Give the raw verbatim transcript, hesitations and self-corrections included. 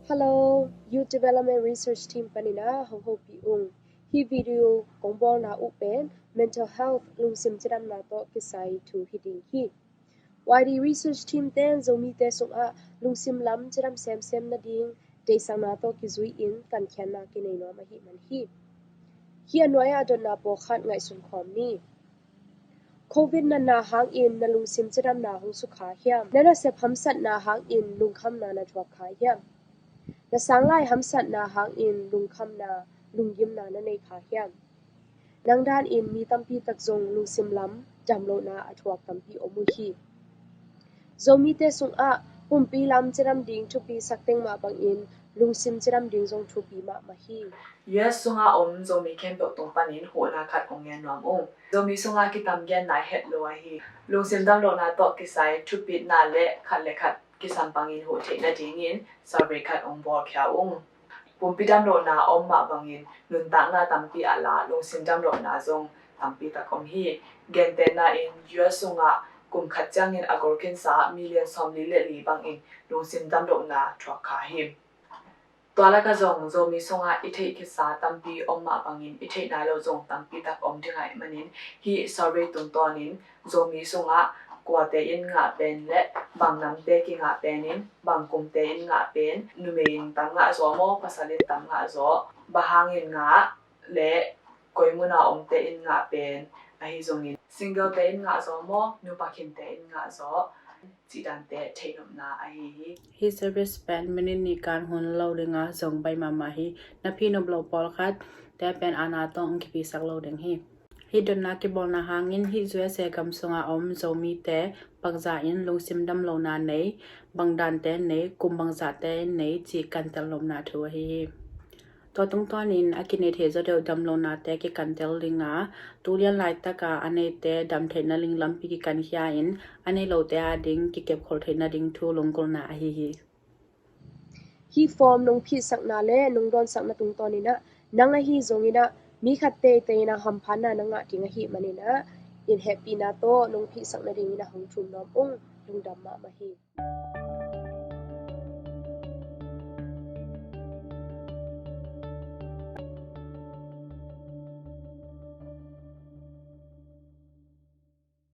Hello, Youth Development Research Team panin ah hong hopih ung. Hih video kong bawlna uh pen mental health, lungsim cidamna tawh kisai thu hi ding hi. Y D Research Team ten Zomite sungah lungsim lam cidam semsem nading deihsakna tawh kizui in kankhiatna kinei nuam ahih man hi. Hih a nuai-ah dotna pawlkhat ngaihsun khawm ni. Covid natna hangin na lungsim cidamna hong sukha hiam? Na nasep hamsatna hangin lungkhamna na thuak kha hiam? Na sanglai hamsatna hangin lungkhamna, lunggimna na nei kha hiam? Nang danin mi tampi tak zong lungsim lam damlohna a thuak tampi om uh hi. Zomite sungah pumpi lam cidam ding thupi sak teng mah bangin lungsim cidam ding zong thupi mahmah hi. U S sungah om Zomi khempeuh tung panin huhna khat hong ngen nuam ung. Zomi sungah kitam genna het lo ahi. Lungsim damlohna tawh kisai thupitna le khat le khat kisam bangin huh theih nadingin survey khat hong bawlkhia ung. Pumpi damlohna om mah bangin nuntakna tampi a la lungsim damlohna zong tampi tak om hi. Gentehna in U S sungah kum khat ciangin a gol khinsa million sawmli le li bangin lungsim damlohna thuak kha hi. Tua lakah zong Zomi sungah i theih khitsa tampi om mah bangin i theih nai lo zong tampi tak om ding ahih manin hih survey tungtawnin Zomi sungah kuate in ngah pen le bang namte kingah penin bang kumte in ngah pen, numei in tam ngah zaw maw, pasal in tam ngah zaw, bang hangin ngah le koi muna omte in ngah pen ahi zongin single te in ngah zaw maw, nupa khinte in ngah zaw, cih dante theihnopna ahi hi. Hih service pen minute nih kan hun lo dingah zong baih mahmah hi. Na phi nop lo pawlkhat te pen ana tawh hong kipihsak lo ding hi. Hih dotna kibawlna hangin hih U S A gam sungah om Zomite bangzah in lungsim damlohna nei, bang dante nei, kum bangzahte in nei cih kantel nopna thu ahi hi. Tua tungtawnin a kinei thei zaw deuh damlohnate kikantel ding a, tu lian laitaka a neite dam theihna ding lampi kikankhia in a nei lote ading kikepkhol theihna ding thu lunggulhna ahi hi. Hih form nong phihsakna le nong dawnsakna tungtawnin ah nang ahi zongin ah mi khat teitei in ah hamphatna na ngah ding ahih manin ah in hehpihna tawh nong phihsak nadingin ah hong thum nuam ung. Lungdam mahmah hi.